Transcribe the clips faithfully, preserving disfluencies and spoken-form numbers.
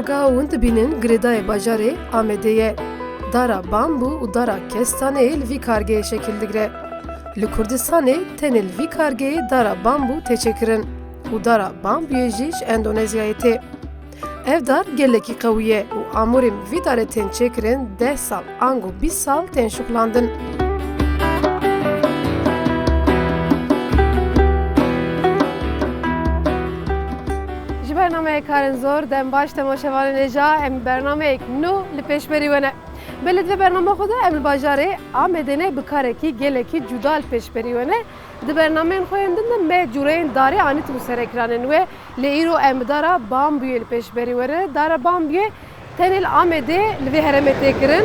Gaha hûn dibînin girêdayê bajarê Amedê ye. Dara bambû û dara kestanê li vî kargehê şekil digire. Li Kurdistanê tenê li vî kargehê dara bambû tê çêkirin û dara bambûyê jî ji Endonezyayê tê. Ev dar gelekî qewî ye û amûrên vî darê tên çêkirin deh sal ango bîst sal tên şuxlandin. Ji bernameyê Karên Zor, dem baş temaşevanên hêja, em bernameyek nû li pêşberî we ne. Belê di vê bername xwe de em li bajarê Amedê ne, bi karekî gelekî cuda li pêşberî we ne. Di bernameyên xwe yên din de me cûreyên darê anîtibû ser ekranên we, lê îro em bi dara bambûyê li pêşberî we ne. Dara bambûyê tenê li Amedê li vê herêmê tê kirin.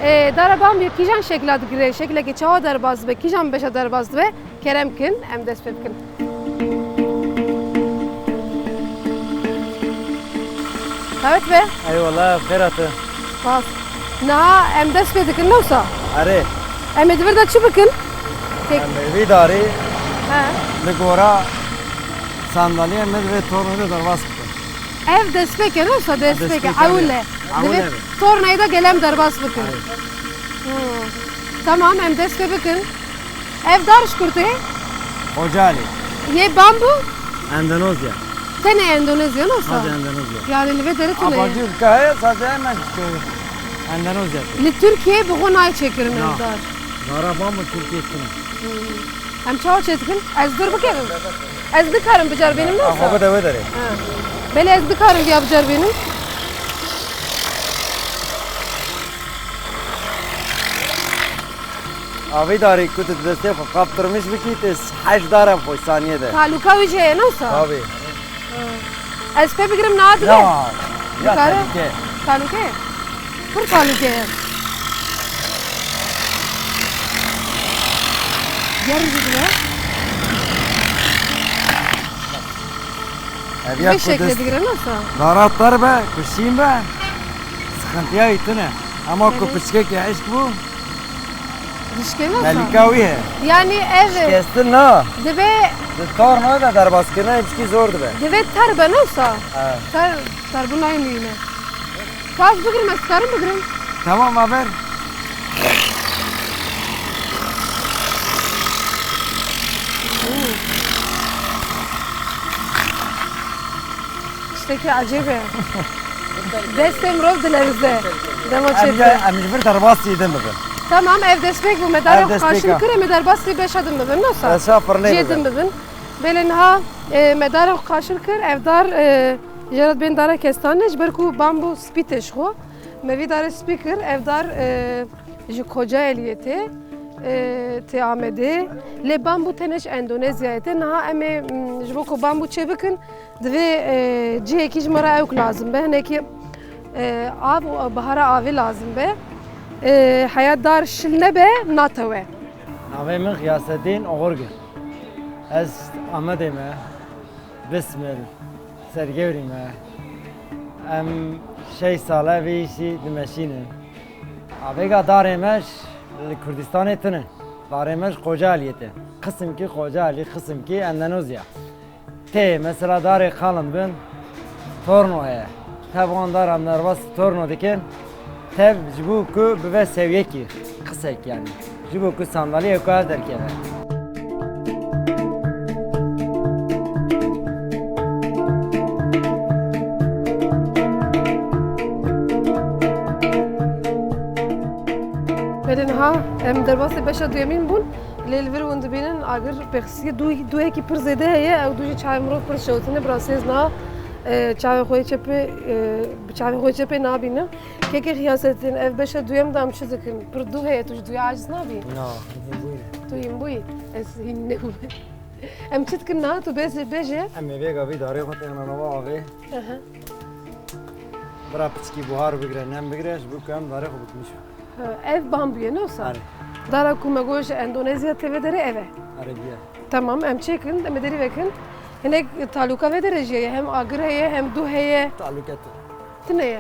Ê, dara bambûyê kîjan şekla digire, şeklekê çawa derbas dibe, kîjan beşa derbas dibe? Kerem kin, em dest pê bikin. Qewet be. Eyvallah, xêr hate. Spas. Niha em dest pê dikin, ne wisa? Erê. Em ê di vir de çi bikin? Tek- Em ê vî darî He. Li gora sandaliyê me divê tornê de derbas bikin. Ev destpêk e, ne wisa? Destpêk e, destpêk e, ewil e. Ewil e. Divê torneyê de gelem derbas bikin. Erê. Hmm. Tamam, em dest pê bikin. Ev dar ji kur tê? Kocaeli. Yê bambû? Endonezya. Tenê Endonezya, ne wisa? Sadece Endonezya. Yani li vê derê tune ye. Abacı ülke heye, sadece hemen Endonezya. Li Tirkiyeyê bi xwe nayê çêkirin ev dar. Dara bambû Tirkiye tune. Hmm. Em çawa çê dikin? Ez dûr bikevim. Ez nikarim bicar bînim, ne wisa? Aha, bu da wê derê. Ha. Belê ez nikarim viya bicar bînim. Avê darê ku tu di destê xwe kaptirmiş bikî, tê heşt dara xwe saniyê de. Talûka wî jî heye, ne wisa? Tabii. Ha. Ez pê bigirim niha dibe? Ya, ya. Dikare? Tehlike. Talûke? Pir talûke ye. Germ jî dibe. Ev ya. Vê ku şeklê dest digire, ne wisa? Dara ter be, ku şîn be, sıkıntıya tune. Ama ku, belê, piçkekê hişk bû, dişkê, ne wisa? Tehlika wî heye. Yani ev şikestin na. Divê di torna de derbaskirina hişkî zor dibe. Divê ter be, ne wisa? He. Ter, ter bu nayê mîne. Ka ez bigirim, ez dikarim bigirim? Tamam, haber. Oo. Tiştekî ecêb e. Destê mirov dilerize. Dema çêtir. Em ji vir derbasî din bibin. Tamam, ev destpêk bû. Me darê xwe qaşil kir, em ê derbasî beşa din bibin. Nosa? Beşa firnê bibin. Cihê din bibin. Belê niha, e, me darê xwe qaşil kir. Ev dar, e, jê re dibên dara kestanê, ji ber ku bambû spî tê ji xwe. Me vî darê spî kir. Ev dar, e, ji Kocaeliyê tê, e, tê Amedê. Lê bambû tenê ji Endonezyayê tê. Niha em ê, m, ji bo ku bambû çêbikin, divê, e, cihekî ji me re ewk lazim be. Hinekî, e, av û buhara avê lazim be. E, heya dar şil nebe, natewe. Navê min Xiyaseddîn Oxurg e. Ez Amedê me. Bismil, sergewrî me. Em şeş sale vê îşî dimeşînin. Avêga darê me ji li Kurdistanê tune. Darê me ji Kocaeliyê tê. Qisimkî Kocaelî, qisimkî Endonezya. Tê, mesela darê qalin bin, torno heye. Tev wan dar em derbas torno dikin. Tev ji bo ku bibe sewiyekî, qisek yani. Ji bo ku sandalye ku ev derkeve. Belê niha em derbasî beşa duyemîn bûn. Lê li vir hûn dibînin agir pêxisî du, duyekî pir zêde heye, ew du jî çavê mirov pir şewitine, bi rastî ez niha, e, çavê xwe yê çepê, e, bi çavê xwe yê çepê nabînim. Kekê Xiyaseddîn, ev beşa duyem de em çi dikin? Pir du heye, tu ji duya aciz nabî? Na, hîn bûyî. Tu hîn bûyî? Ez hîn nebûme. Em çi dikin niha, tu bêje, bêje? Em ê vêga vî darê xwe têxine nava avê. Aha. Bira piçkî buhar bigire, nem bigire, ji bo ku em darê xwe bikimîşin. Ha, ev bambû ye, ne wisa? Erê. Dara ku me got ji Endonezya tê vê derê ev e. Erê, bûye. Tamam, em çêkin, em ê derî vekin. Hinek talûka vê derê jî heye, hem agir heye, hem du heye. Talûke tu. Tune ye.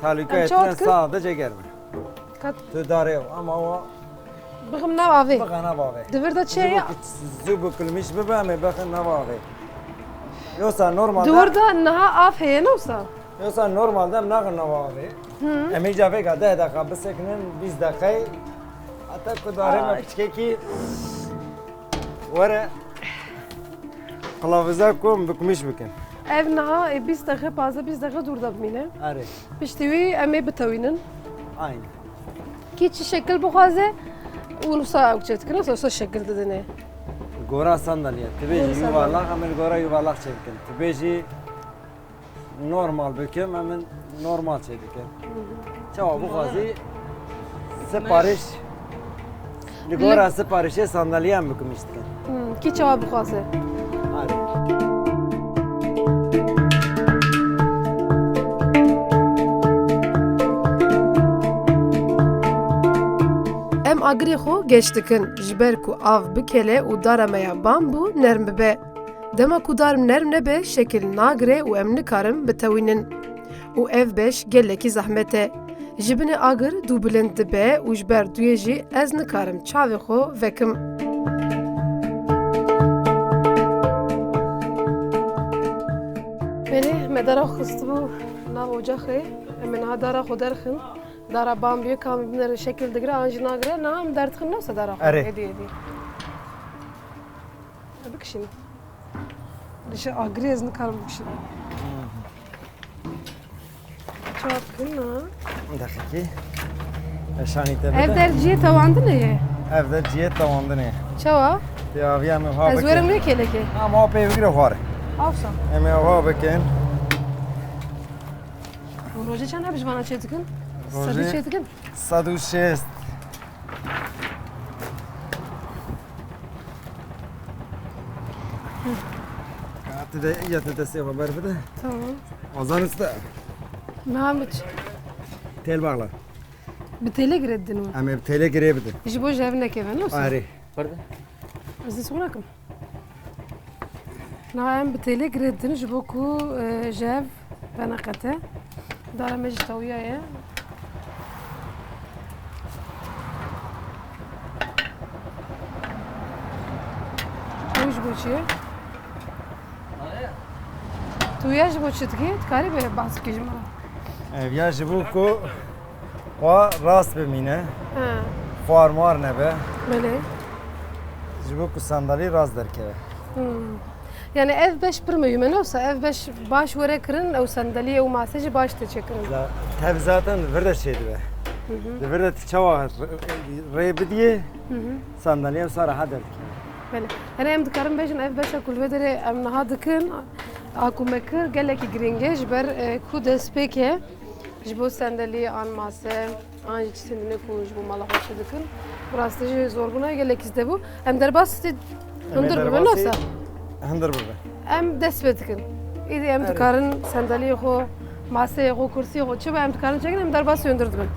Talûke ye, tune, sadece germ e. Kat- Tu darê ama o bixim nav avê. Bixe nav avê. Di vir de çi heye? Ji bo ku zû bikilmîş bibe, em ê bixin nav avê. Yoksa normalde. Di wir de niha av heye, ne wisa? Yoksa normalde em naxin nava avê. Hı. Em îca vêga deh deqa bisekinin, bîst deqeyê. Heta ku darê me Ay. piçkekî were qilaviza ku em bi kumîş bikin. Ev niha ê bîst deqe, pazdeh bîst deqe dûr de bimîne. Erê. Piştî wî em ê bitewînin. Aynen. Kî çi şekil bixwaze û wisa ew çêdikin, wisa şekil didinê. Gora sandalye. Tibêjî Gora sandalye. Yuvarlak, em ê li gora yuvarlak çêdikin. Tibêjî normal bikim, em ê normal çêdikin. Çawa bixwazî sipariş, li gora siparişê sandalye em bi kumîş dikin. Hmm, kî çawa bixwaze. Hadi. Em agirê xwe geş dikin, ji ber ku av bikele û dara me ya bambû nerm bibe. Dema ku dar nerm nebe, şekil nagire û em nikarin bitewînin. Û ev beş gelekî zehmet e. Ji binê agir dû bilind dibe û ji ber duyê jî ez nikarim çavê xwe vekim. Belê, me dara xwe xistibû nav ocaxê. Em ê niha dara xwe derxin. Dara bambiyê ka em binêrin şekil digire an jî nagire. Niha em derdixin, ne wisa dara xwe. Erê. Êdî, êdî. Bikişînin. Dişe agirê ez nikarim bikişînim. Çawa dikin ha? Deqîkî. Eşanî te Ev bide. Der cihê tewandinê ye. Ev der cihê tewandinê ye. Çawa? Tê aviya min ha Ez bikin. Werim wê kêlekê. Ama o pê bigire xwar. Awsa. Em ê ha bikin. Û rojê çend heb ji vana çê dikin? Rojê Sedî çê dikin? Sed û şêst. Ka tu de, ya tu destê xwe ber bide. Tamam. Ozan Usta. Niha min ç- Têl bağla. Bi têlê girê didin û. Em ê bi têlê girê bidin. Ji bo jev nekeve, ne wisa? Arê. Berde. Ez dest xwe nakim. Niha em bi têlê girê didin ji bo ku, e, jev veneqete. Dara me jî tewiya ye. Ew ji bo çi ye? Tu ya ji bo çi dikî? Dikarî bê behs bikî ji min re? Ev ya ji bo ku xwe rast bimîne. He. Xwar mar nebe. Belê. Ji bo ku sandalî rast derkeve. Hmm. Yani ev beş pir muhîm e, ne wisa ev beş baş were kirin, ew sandalî, ew mase jî baş tê çêkirin. Za-, tev zaten li vir de çêdibe. Hı hı. Li vir de tu çawa r-, rê bidiyê, Hı hı. sandalî ew sara ha derdikeve. Belê. Yani em dikarin bêjin ev beşa ku li vê derê em niha dikin, a ku me kir gelekî girîng e, ji ber, e, ku destpêk e, ji bo sandalî an mase, an jî tiştên dinê ku ji bo mala xwe çêdikin. Bi rastî jî zorbûna gelekî zêde bû. Em derbasî Em ê hundir bibin, derbasî wisa? Hundir bibe. Em dest pê dikin. Îdî em Erê. dikarin sandaliyê xwe, maseyê xwe, kursiyê xwe, çi be em dikarin çêkin, em derbasî hundir dibin.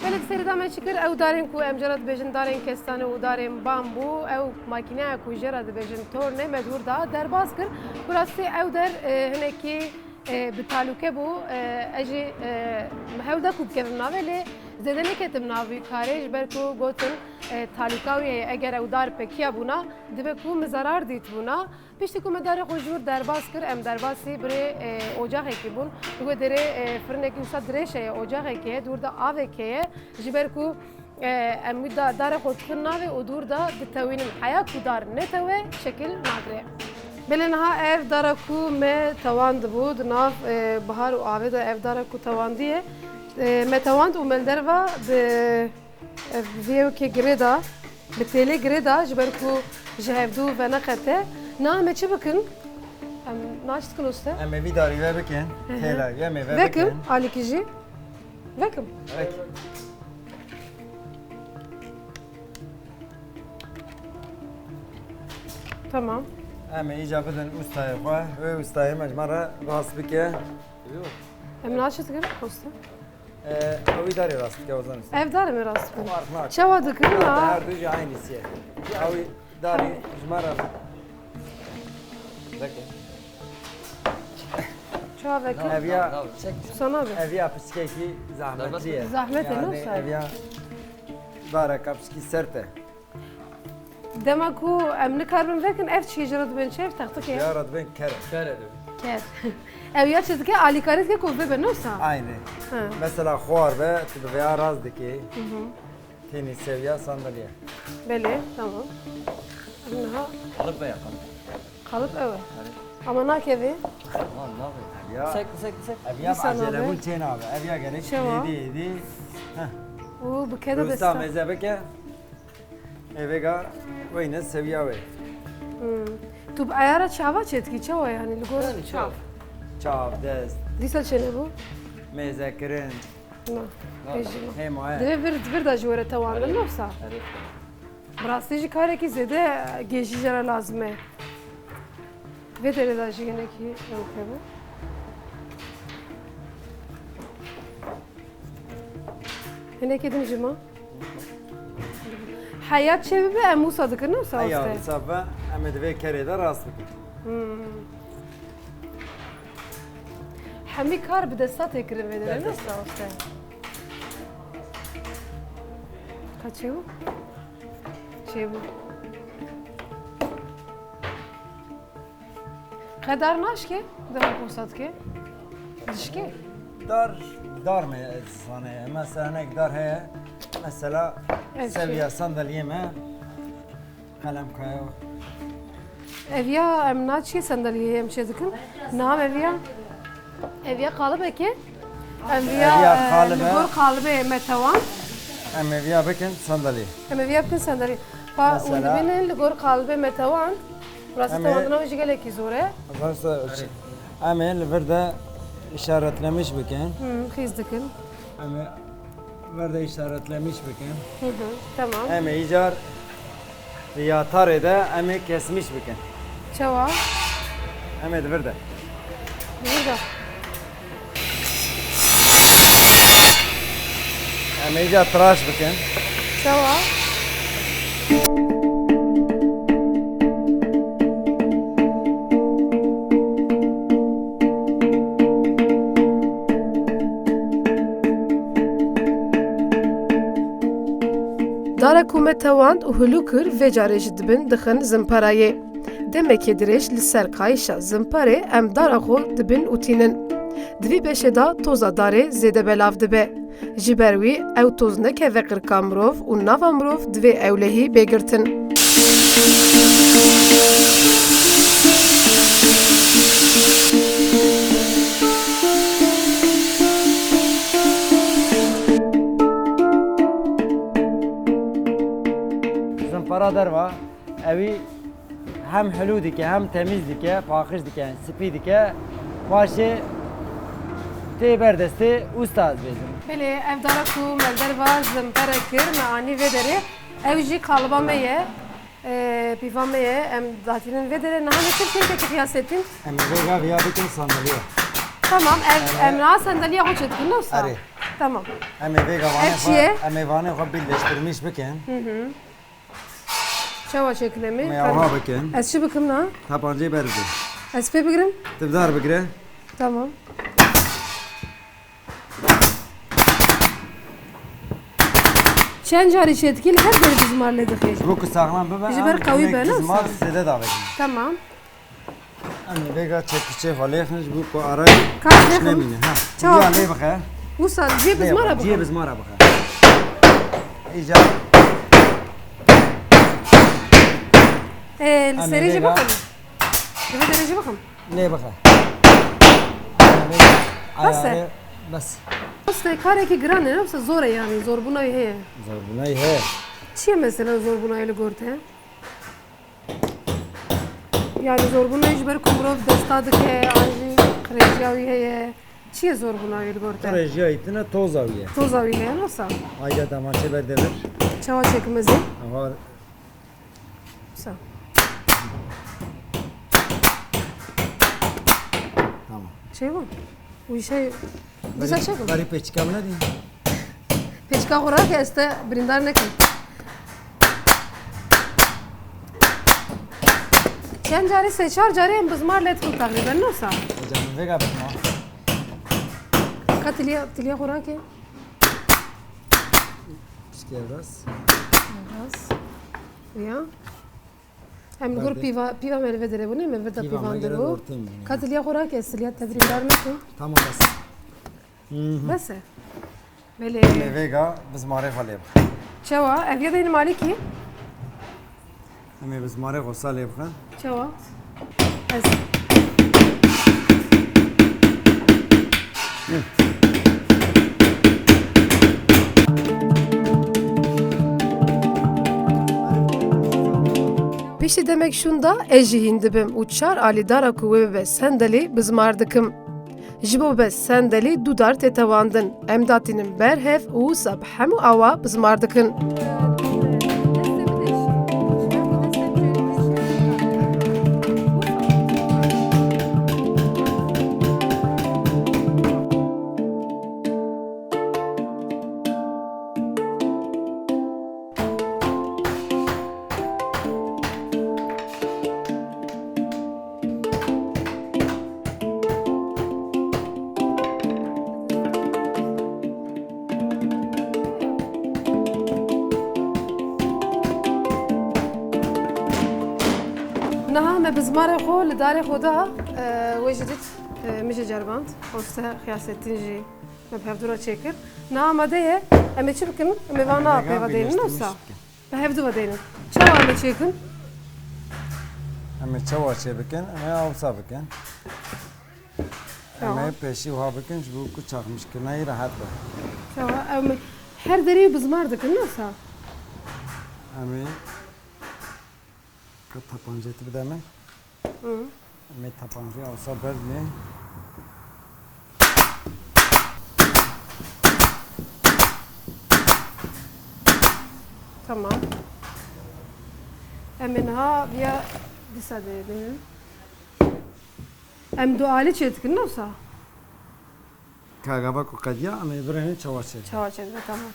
Gelek serî da me çi kir, ew darên ku em jê re dibêjin darên kestane û darên bambû, ew makîneya ku jê re dibêjin torne, me dûr da derbas kir. Bi rastî ew der, e, hinekî, e, bi talûke bû. E, ez jî, e, hewl da ku bikevim navê, lê zêde neketim nav wî karê, ji ber ku gotin, e, talûka wî heye, eger ew dar pekiya bûna, dibe ku min zerar dîtibûna. Piştî ku me darê xwe ji wir derbas kir, em derbasî birê, e, ocaxekî bûn. Li wê derê, e, firinekî wisa dirêj heye, ocaxekê ye, dûr de avekê ye. Ji ber ku, e, em wî da-, darê xwe dixin navê û dûr de ditewînin. Heya ku dar netewe, şekil nagire. Belê niha ev dara ku me tewandibû di nav, e, bihar û avê de ev dara ku tewandiye, e, me tewand û me li derva bi Ev viyewkê girê da, bi têlê girê da, ji ber ku ji hevdû veneqete. Na em ê çi bikin? Em naş dikin uste? Em ê vî darî ve bikin. Hı hı. Têla em ê ve Vekim, bikin. Alîkî jî. Vekim. Vek. Tamam. Em ê îca bidin ustayê xwe. Wê ustayê me ji me re rast bike. Em naş dikin uste? Ee, ew ê darê rast bike, Ozan Usta. Ev darê me rast bike. Fark nake. Çawa dikin, Ya, ha? Her du jî aynîsî ye. Ew ê darê ji me re veke. Çawa veke? Ev ya, Çek. Sana be. Ev ya piçkekî zahmetli ye. Zahmet e, Yani, ne olsa? Ev ya dareka piçkî sert e. Dema ku em nikaribin vekin, ev çi jê re dibên çi? Ev textikê ye? Ya re dibên kere. Kere dibên. Ker. Ew ya çi dike, alîkarî dike ku vê be, ne wisa? Aynı. Ha. Mesela xwar be, tu bi vêya rast dikî. Tenî seviya sandalye. Belê, tamam. Niha Kalıp be yapalım. Kalıp ew e. Ama nakeve. Tamam, ne yapayım? Ya. Sek, sek, sek. Ev ya acele bûn çê nabe. Ev ya gerek. Çewa? Yedi, yedi. Heh. Û bi kede desta. Usta meze bike. Evega weyne seviya we. Hmm. Tu bi ayara çava çêtkî çawa yani li gor çav? Çav, dest. Dîsa çênebû? Mêze kirin. Na. Hêma ye. Divê vir, vir da ji were tewandin, ne wisa? Bi rastî jî karekî zêde gêjî jê re lazim e. Vê derê de jî hinekî ew hebû. Hinekî din jî ma. Heya çê bibe em wisa dikin, ne wisa? Heya wisa be, em ê di vê kerê de rast bikin. Hmm. Hemî kar bi desta tê kirin vê derê, ne wisa? Ka çêbû? Çêbû. Qedar naşke, dema posa dike. Dişke. Dar, dar me zane. Mesela hinek dar heye. Mesela seviya sandalye me. Qelem kaya. Ev ya em naçî sandalye em çê dikin. Nam ev ya. Ev ya qalibekê. Ev ya, ev ya e, qalib e. Li gor qalibê me tewan. Em ev ya bikin sandalye. Em ev ya bikin sandalye. Pa, hûn dibînin li gor qalibê me tewan. Rastî tewandina wê jî gelekî zor e. Em ê li vir de işaretlemiş bikin. Hı, xîz dikin. Em ê vir de işaretlemiş bikin. Hı hı, tamam. Em ê îcar Riya tarê de em ê kesmiş bikin. Çawa? Em ê di vir de. Di vir de. Em ê îca tıraş bikin. Çawa? Dara ku me tewand û hilû kir vê carê jî dibin dixin zimparayê. Demekê dirêj li ser qayişa zimparê em dara xwe dibin û tînin. Di vî beşê de toza darê zêde belav dibe. Ji ber wî ew toz nekeve qirka mirov û nava mirov divê ewlehî bê girtin. Zimpara derva, ewî hem hilû dike, hem temîz dike, paqij dike, spî dike. Paşê tê ber destê usta ez bêjim. Belê, ev dara ku me derva zimpere kir, me anî vê derê. Ew jî qaliba me ye. Ee, pîva me ye, em datînin vê derê niha neçir têkekî xiyasetîn. Em ê vêga viya bikin sandalye. Tamam, ev, em niha sandalye xwe çêdikin, ne wisa? Erê. Tamam. Em ê vêga vanê xwe, em ê vanê xwe birleştirmiş bikin. Hı hı. Çawa çêkin em ê? Em ê awa bikin. Ez çi bikim na? Tapanceyê ber bidin. Ez pê bigirim? Tu dar bigire. Tamam. Çend carî çêdikî li her derê bizmar lê dixî. Ji bo ku saxlam bibe, ji ber qewî be, ne bizmar wisa? Zêde davêjin. Tamam. Em ê vêga çekî çê xwe lêxin ji bo ku ara nemîne. Ha. Çawa? Ya lê bixe. Wisa cihê bizmara bixe. Cihê bizmara bixe. Îca. Ê, li serî jî bixin. Li vê derê jî bixin. Lê bixe. Bes e. Bes. Usta, karekî giran e, ne wisa zor e yani, zorbûna wî heye. Zorbûna wî heye. Çi ye mesela zorbûna wî li gor te? Yani zorbûna wî ji ber ku mirov desta dike, an jî qirêjiya wî heye. Çi ye zorbûna wî li gor te? Qirêjiya wî tine, toza wî ye. Toza wî heye, ne wisa? Haydi demaçê berde vir. Çawa çêkim ez ê? Aha. Wisa. Tamam. Çêbû? Wî şey, dîsa çêbû? Berî pêçika min nedî. Pêçika xwe rake, ez te birîndar nekim. Çend carî, sê çar carî em bizmar lê dikin teqrîben, ne wisa? Hocam, vêga bizmar. Ka tiliya, tiliya xwe rake. Piştî evraz. Evraz. Ya. Em li gor pîva, pîva me li vê derê bûne, me vir de pîvan de bû. Ka diliya xwe rake, ez diliya te birîndar nekim. Tamam, bes. Bes e. Belê. Em ê vêga bizmarê xwe lê bixin. Çawa? Ev ya deynim alîkî? Em ê bizmarê xwe sa lê bixin. Çawa? Ez. Piştî demek şûnda ez jî hîn dibim û çar alîdara ku wê bibe sendelî bizmar dikim. Ji bo bes sendelî du dar tê tewandin. Em datînin ber hev û wisa bi hemû awa bizmar dikin. Niha me bizmarê xwe li darê xwe da, e, wê jî dît, e, min jî ceriband. Poste Xiyasettin jî me bi hevdû re çêkir. Niha amade ye, em ê çi bikin? Em ê vana pêva deynin, wisa? Bi hevdû ve deynin. Çawa em ê çêkin? Em ê çawa çê bikin? Em ê awsa bikin. Em ê pêşî wiha bikin, ji bo ku çaxmişkirina wî rehet be. Çawa? Em her derî bizmar dikin, wisa? Em ê ka tepancê tu bide min. Hı. Em ê tepancê awsa berdinê. Tamam. Em ê niha viya dîsa dê bînin. Em du alî çê dikin, wisa? Ka gava ku qediya, em ê birêne çawa çê. Çawa çê dibe, tamam.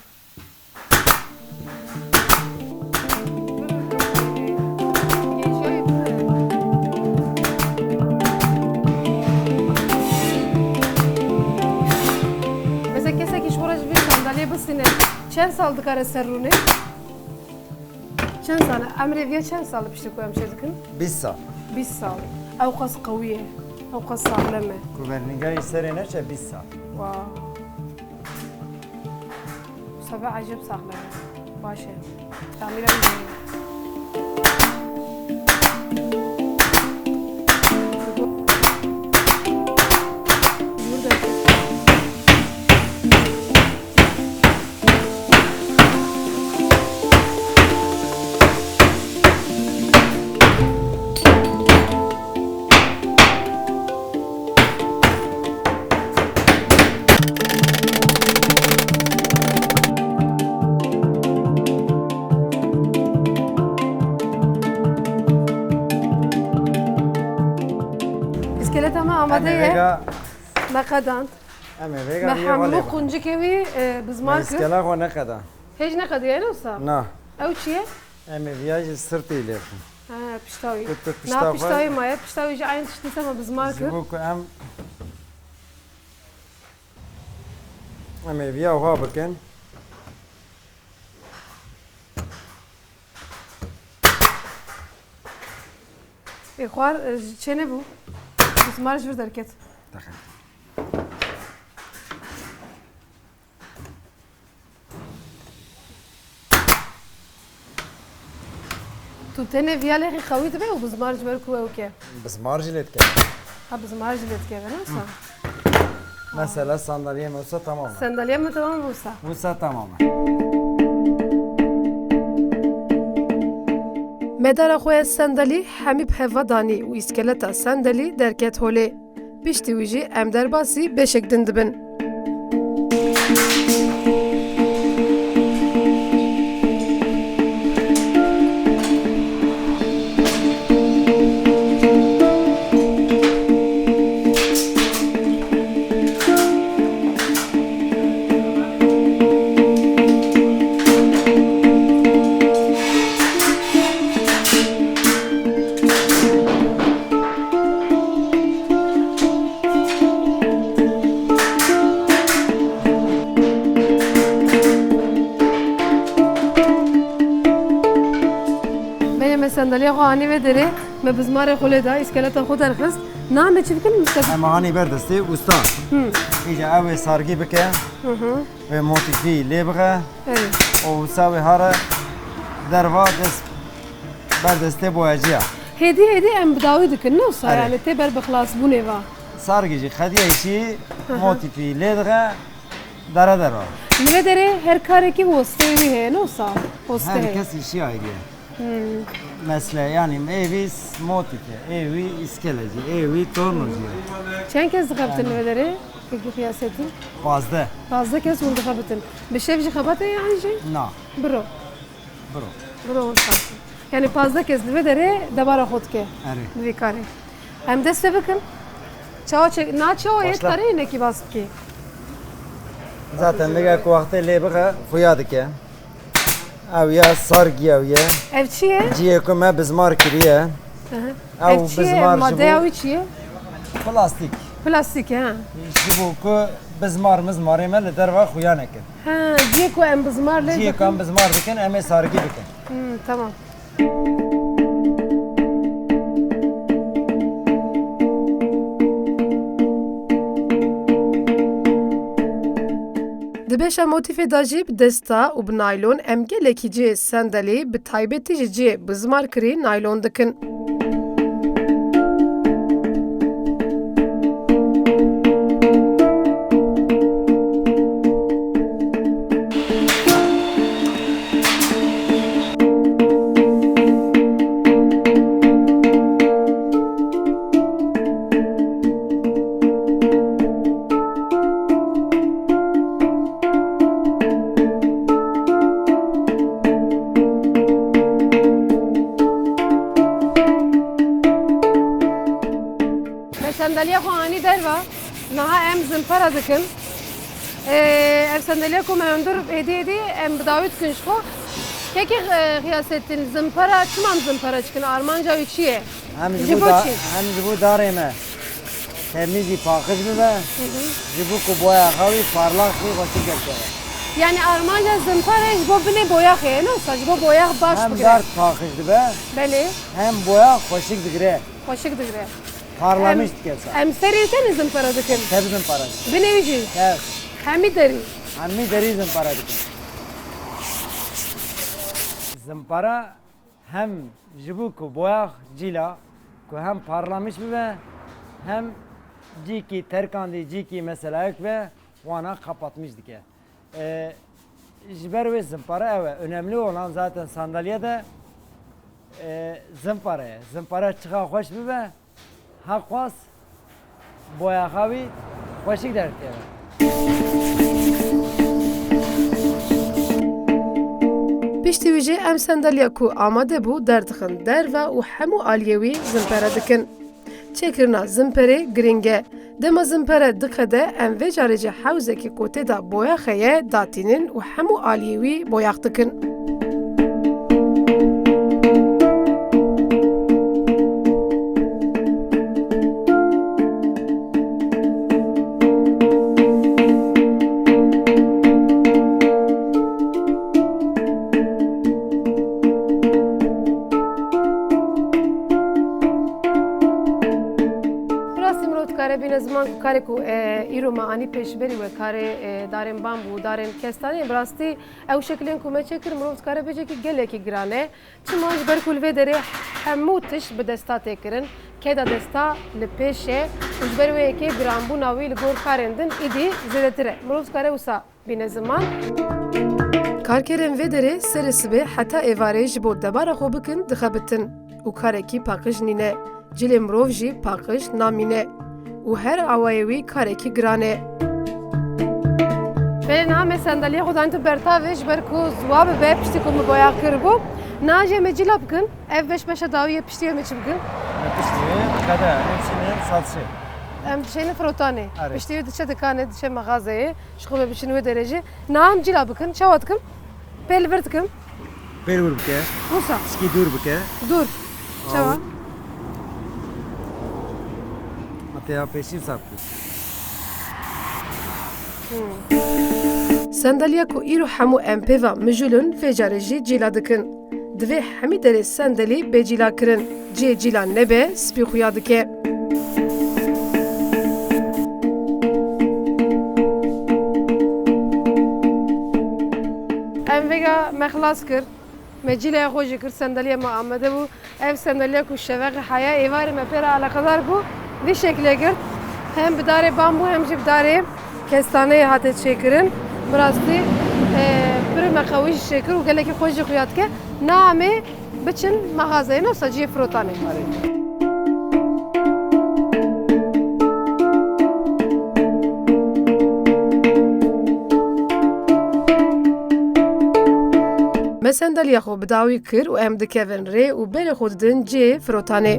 Mesela kesekî ji xwe re ji vî sandalyê bisîne, çend sal dikare ser rûnê? Çend sal e? Emrê viya çend sal e piştî ku em çê dikin? Bîst sal. Bîst sal. Ew qas qewî ye. Ew qas saxlem e. Ku vernîgayî serê neçe bîst sal. Wow. Sebe ecêb saxlem e. Baş e. Tamîra bidin. Îskeleta me amade ye. Em ê vêga Me qedand. Em ê vêga Me viyê hemû xwe lê bixin. Quncikê wî, e, bizmar kir. Îskela xwe neqeda. Hêj neqediye, ne wisa? Na. Ew çi ye? Em ê viya jî sirtê lê bixin. Ha, pişta wî. Tu, tu pişta Na, pişta xwe wî maye. Pişta wî jî eyn tiştî se me bizmar kir. Ji bo ku em, em ê viya wiha bikin. Ê xwar, e, ji çê nebû. Bizmar ji vir derket. Deqe. Tu tenê viya lêxî qewî dibe û bizmar ji ber ku ew ke. Bizmar jî lê dike. Ha, bizmar jî lê dike, ne wisa? Mesela sandalyê me wisa tamam e. Sandalye me tamam wisa. Wisa tamam e. Medara xwe ya sandalî hemî bi heva danî û îskeleta sandalî derket holê. Piştî wî jî em derbasî beşek din dibin. Sandalya xwe anî vê derê, me bizmarê xwe lê da, îskeleta xwe derxist. Na me çi bikin? Em hanî ber destê usta. Hı. Îca ew ê sargî bike, Hı hı. Wê motîfî lê bixe. Evet. Û wisa wê hare derva dest ber destê boyaciya. Hêdî hêdî em bi dawî dikin, ne wisa Erê. Yani tê ber bi xilasbûnê va. Sargî jî xediyê jî Hı hı. Motîfî lê dixe dere derva. Li vê derê her karekî wosteyê wî heye, ne wisa? Woste Her heye. Kes îşî ayrî ye. Hmm. Mesle, yani ê wî motîf e, ê wî îskelecî, ê wî tornocî ye. Çend kes dixebitin li vê derê? Peki xiyasetî? Pazdeh. Pazdeh kes hûn dixebitin. Bi şev jî xebate yan jî? Na. Biro. Biro. Biro hûn dixebitin. Yani pazdeh kes li vê derê debara xwe dike. Erê. Bi vî karê. Em dest pê bikin. Çawa çek, na çawa yê Başla. Karê nekî bas bikî. Zaten lige ku wextê lê bixe, xuya dike. Ew ya sargî ew ye. Ev çi ye? Cihê ku me bizmar kiriye. Hı hı. Ew Ev çi ye? Bizmar ji Madeya bo wî çi ye? Plastik. Plastik, ha. Ji bo ku bizmar mizmarê me li derva xuya nekin. Ha, cihê ku em bizmar lê Cihê ku dikin. Em bizmar dikin, em ê sargî bikin. Hmm, tamam. Di beşa motîfê de jî bi desta û bi naylon em gelekî cihê sendalî, bi taybetî jî cihê bizmarkirî naylon dikin. Me sendaliya xwe anî derva. Niha em zimpara dikin. Ee, ev sendaliya ku me hundir êdî êdî em bi dawî dikin ji xwe. Kekê, e, Xiyasettin, zimpara, çima em zimpara dikin? Armanca wî çi ye? Hem ji Ji bo bo da-, çi? Hem ji bo darê me temîzî paqij bibe, Hı hı. Ji bo ku boyaxa wî parlaq bî, xweşik derkeve. Yani armanca zimpara ji bo binê boyaxê ye, ne wisa ji bo boyax baş Hem bigire. Dar paqij dibe, Belê. Hem boyax xweşik digire. Xweşik digire. Parlamiş Em, dike sa. Em serê tenê zimpara dikin. Tev zimpara dikin. Binê wî jî. Tev. Hemî derî. Hemî derî zimpara dikin. Zimpara hem ji bo ku boyax cîla ku hem parlamiş bibe, hem cîkî terkandî, cîkî meselayek be, wana kapatmiş dike. E, ji ber wê zimpara ew e. Önemli olan zaten sandalye de, e, zimpara ye. Zimpara çiqa xweş bibe, heqwas boyaxa wî xweşik derdikeve. Piştî wî jî em sandalya ku amade bû derdixin derve û hemû aliyê wî zimpere dikin. Çêkirina zimperê giring e. Dema zimpere diqede, em vê carê jî hewzekî ku tê de boyax heye datînin û hemû aliyê wî boyax dikin. Bi rastî mirov dikare bîne ziman ku karê ku, e, îro me anî pêşberî we karê, e, darên bambû, darên kestanê, bi rastî ew şekilên ku me çêkir mirov dikare bêje ki gelekî giran e. Çima ji ber ku li vê derê hemû tişt bi desta tê kirin, keda desta li pêş e û ji ber wê yekê giranbûna wî li gor karên din îdî zêdetir e. Mirov dikare wisa bîne ziman. Karkerên vê derê serê sibê heta êvarê ji bo debara xwe bikin dixebitin û karekî paqij nîne. Cilê mirov jî paqij namîne û her awayê wî karekî giran e. Belê niha me sandaliyê xwe danî tu bertavê ji ber ku ziwa bibe piştî ku min boyax kiribû. Niha jê me cîla bikin. Ev beş beşa dawî ye, piştî wê me çi bikin? Em piştî wê qede, em çînin satişê. Em dişênin firotanê. Erê. Piştî wê diçe dikanê, diçe mexazeyê. Ji xwe me biçin wê derê jî. Niha em cîla bikin. Çawa dikim? Pê li vir dikim. Pê li vir bike. Wisa. Tişkî dûr bike. Dûr. Çawa? Aw. Hatiya pêşî wisa bike. Hmm. Sandaliya ku îro hemû em pê ve mijûl in, vê carê jî cîla dikin. Divê hemî derê sendelî bê cîla kirin. Cihê cîla nebe, spî xuya dike. Em vêga me xilas kir. Me cîlaya xwe jî kir, sendeliya me amade bû. Ev sendeliya ku şeveqê heya êvarê me pê re eleqedar bû, vî şeklê girt. Hem bi darê bambû hem jî bi darê kestaneyê hate çêkirin. Bi rastî, e, pir me qewî jî çêkir û gelekî xweş jî xuya dike. Na em ê biçin mexazeyê, ne wisa cihê firotanê. Me sendeliya xwe bi dawî kir û em dikevin rê û berê xwe didin cihê firotanê.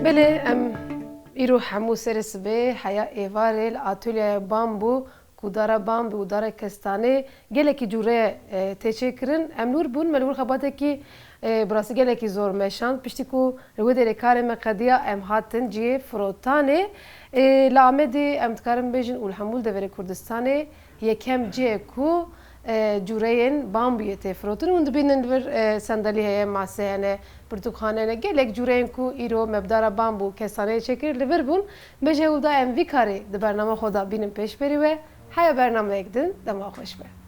Belê, em îro hemû serê sibê heya êvarê li atolyeya bambû ku dara bambû û dara kestanê gelekî cûre, e, tê çêkirin. Em li wir bûn, me li wir xebatekî, e, bi rastî gelekî zor meşand. Piştî ku li wê derê karê me qediya, em hatin cihê firotanê. E, li Amedê em dikarin bêjin û li hemû li deverê Kurdistanê yekem cih e ku, e, cûreyên bambûyê tê firotin. Hûn dibînin li vir, e, sendelî heye, mase hene, pirtûkxane hene. Gelek cûreyên ku îro me bi dara bambû û kestaneyê çêkir li vir bûn. Me ji hewl da em vî karê di bernama xwe de bînin pêşberî we. Heya bernameyek din, dema xweş be.